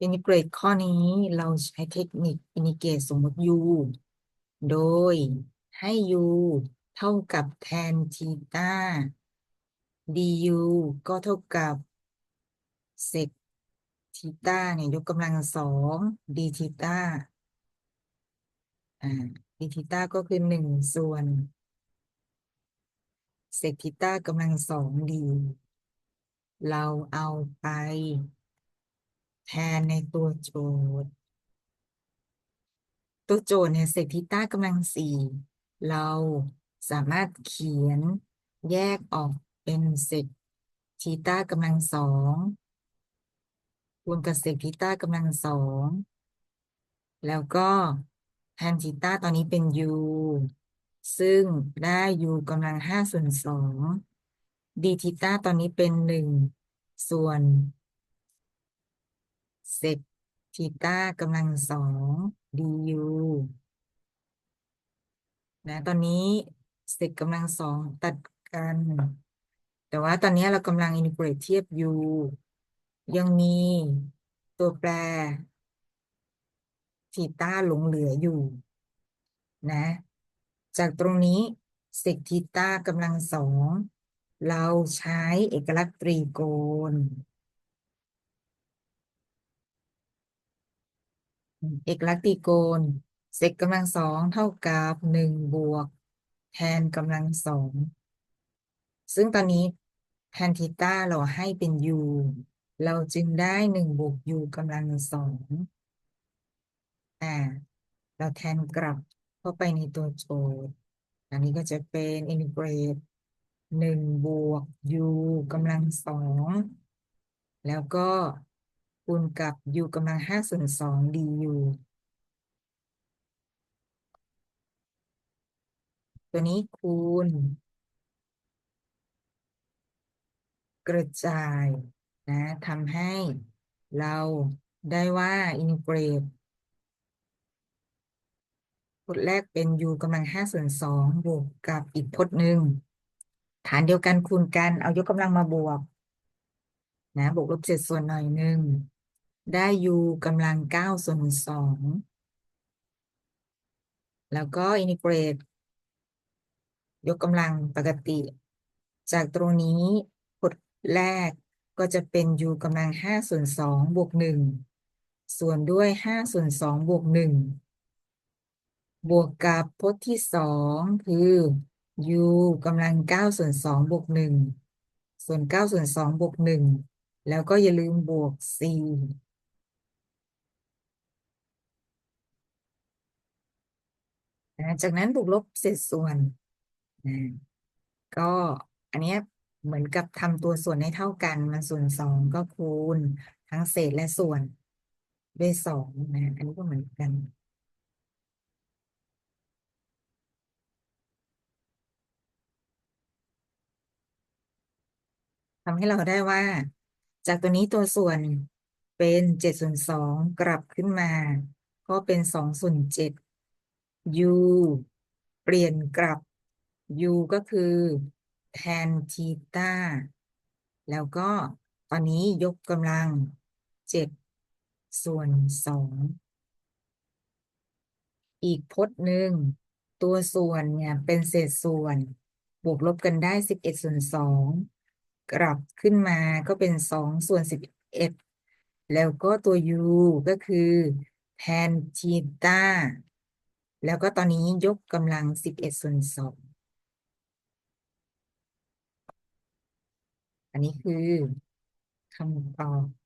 integrate ຂໍ້ນີ້ ເຮົາໃຊ້ເທັກນິກ integrate ສົມມຸດ u ໂດຍໃຫ້ u ເທົ່າກັບແທນທີຕາ du ກໍເທົ່າກັບ sec ທີຕານີ້ຍົກກຳລັງສອງ d ທີຕາ ອາ d ທີຕາກໍຄືໜຶ່ງສ່ວນ sec ທີຕາກຳລັງສອງ d ເຮົາເອົາໄປແທນໃນຕົວໂຈດ. ຕົວໂຈດເນຍ sec ທີຕາກຳລັງສີ່ ເຮົາສາມາດຂຽນແຍກອອກເປັນ sec ທີຕາກຳລັງສອງ ຄູນກັບ sec ທີຕາກຳລັງສອງ ແລ້ວກໍແທນທີຕາຕອນນີ້ເປັນ u ຊຶ່ງໄດ້ u ກຳລັງຫ້າສ່ວນສອງ d ທີຕາຕອນນີ້ເປັນໜຶ່ງສ່ວນ sec ທີຕາກຳລັງສອງ du ນະ ຕອນນີ້ sec ກຳລັງສອງຕັດກັນ ແຕ່ວ່າຕອນນີ້ເຮົາກຳລັງ integrate ທຽບ u ຍັງມີຕົວແປທີຕາຫຼົງເຫຼືອຢູ່ນະ. ຈາກຕົງນີ້ sec ທີຕາກຳລັງສອງ ເຮົາໃຊ້ເອກະລັກຕຣີໂກນ ເອກະລັກຕຣີໂກນ sec ກຳລັງສອງເທົ່າກັບໜຶ່ງບວກແທນກຳລັງສອງ ຊຶ່ງຕອນນີ້ແທນທີຕາເຮົາໃຫ້ເປັນ u ເຮົາຈຶ່ງໄດ້ໜຶ່ງບວກ u ກຳລັງສອງ ອາ ເຮົາແທນກັບເຂົ້າໄປໃນຕົວໂຈດ ອັນນີ້ກໍຈະເປັນ integrate ໜຶ່ງບວກ u ກຳລັງສອງ ແລ້ວກໍຄູນກັບ u ກຳລັງຫ້າສ່ວນສອງ du ຕົວນີ້ຄູນ ກະຈາຍນະ ທຳໃຫ້ເຮົາໄດ້ວ່າ integrate ພົດແລກເປັນ u ກຳລັງຫ້າສ່ວນສອງ ບວກກັບອີກພົດໜຶ່ງ ຖານດຽວກັນຄູນກັນ ເອົາຍົກກຳລັງມາບວກນະ ບວກລົບເສດສ່ວນໜ້ອຍໜຶ່ງ ໄດ້ u ກຳລັງເກົ້າສ່ວນສອງ ແລ້ວກໍ integrate ຍົກກຳລັງປະກະຕິ ຈາກຕົງນີ້ພົດແລກກໍຈະເປັນ u ກຳລັງຫ້າສ່ວນສອງບວກໜຶ່ງ ສ່ວນດ້ວຍຫ້າສ່ວນສອງບວກໜຶ່ງ ບວກກັບພົດທີສອງຄື u ກຳລັງເກົ້າສ່ວນສອງບວກໜຶ່ງ ສ່ວນເກົ້າສ່ວນສອງບວກໜຶ່ງ ແລ້ວກໍຢ່າລືມບວກສີ່ ນະ ຈາກນັ້ນບວກລົບເສດສ່ວນ ນະ ກໍອັນເນີ້ຍເໝືອນກັບທຳຕົວສ່ວນໃຫ້ເທົ່າກັນ ມັນສ່ວນສອງ ກໍຄູນທັງເສດ ແລະ ສ່ວນດ້ວຍສອງ ນະ ອັນນີ້ກໍເໝືອນກັນ ທຳໃຫ້ເຮົາໄດ້ວ່າ ຈາກຕົວນີ້ຕົວສ່ວນເປັນເຈັດສ່ວນສອງ ກັບຂຶ້ນມາກໍເປັນສອງສ່ວນເຈັດ u ປ່ຽນກັບ u ກໍຄືແທນທີຕາ ແລ້ວກໍຕອນນີ້ຍົກກຳລັງເຈັດສ່ວນສອງ ອີກພົດໜຶ່ງ ຕົວສ່ວນເນຍເປັນເສດສ່ວນ ບວກລົບກັນໄດ້ສິບເອັດສ່ວນສອງ ກັບຂຶ້ນມາກໍເປັນສອງສ່ວນສິບເອັດ ແລ້ວກໍຕົວ u ກໍຄືແທນທີຕາ ແລ້ວກໍຕອນນີ້ຍົກກຳລັງສິບເອັດສ່ວນສອງ ອັນນີ້ຄືຄຳຕອບ